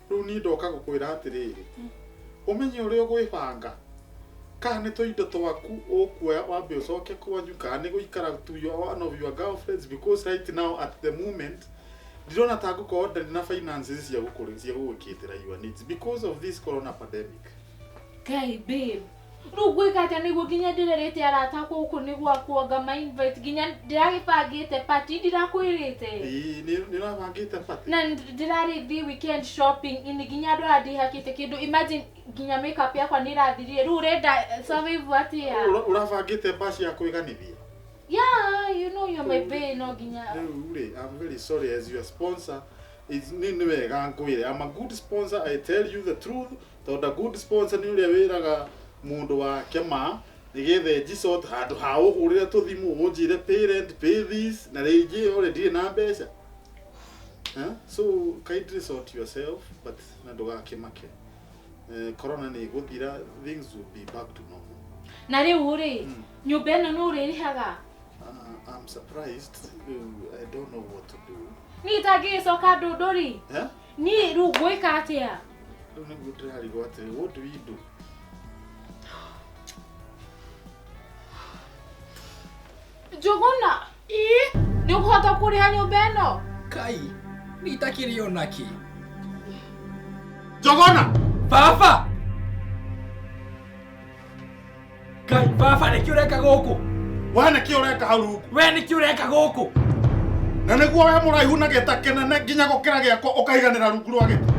Rĩu niĩ ndoka gũkwĩra atĩrĩrĩ, ũmenye ũrĩa ũgwĩbanga. Kana nĩ tũindo twaku ũkuoya wambe ũcoke kwanyu, kana nĩ gũikara to your one of your girlfriends because right now at the moment ndirona ta ngũkorwo ndarĩ na finances cia gũkũrĩ cia gũgũkĩtĩra your needs because of this corona pandemic. Ngai babe. Rĩu ngwĩka atĩa nĩguo nginya ndĩrerĩte arata gũkũ nĩ gwakwa ngama invite nginya ndĩragĩbangĩte party ndirakwĩrĩte. Ĩĩ nĩ nĩ ũrabangĩte party? Na ndĩrarĩ thiĩ weekend shopping ini nginya andũ aya ndihakĩte kĩndũ imagine nginya makeup yakwa nĩ ĩrathirire rĩu ũrenda survive atĩa? Ũrabangĩte bash ya kwĩganithia? Yeah, you know you're my bae no nginya. Rĩu rĩ, I'm very sorry as your sponsor is nĩ nĩ wega ngwĩre I'm a good sponsor I tell you the truth tondũ a good sponsor nĩ ũrĩa wĩraga mũndũ wake ma nĩgetha enjisort handũ ha ũhũrĩre tũthimũ ũnjĩre pay rent pay this na rĩngĩ already ndirĩ na mbeca Huh? So kindly sort yourself but na ndũgakĩmake Eh, corona nĩ ĩgũthira things will be back to normal. Na rĩu rĩ, nyũmba ĩno nũ ũrĩrĩhaga? I'm surprised. Rĩu I don't know what to do. Niĩ itangĩgĩcoka ndũndũri. Eh? Niĩ rĩu ngwĩka atĩa? Rĩu nĩguo ndĩrarigwo atĩrĩ, what do we do? Njũgũna, Ĩ, nĩ ũkũhota kũrĩha nyũmba ĩno? Kai, niĩ itakĩrĩ o nakĩ. Njogona! Baba! Kai, baba nĩkĩ ũreka gũkũ? We nĩkĩ ũreka hau rungu? We nĩkĩ ũreka gũkũ? Na nĩguo we mũraihu na gĩta kĩnene nginya gũkĩra gĩakwa ũkaiganĩra rungu rwa gĩtĩ.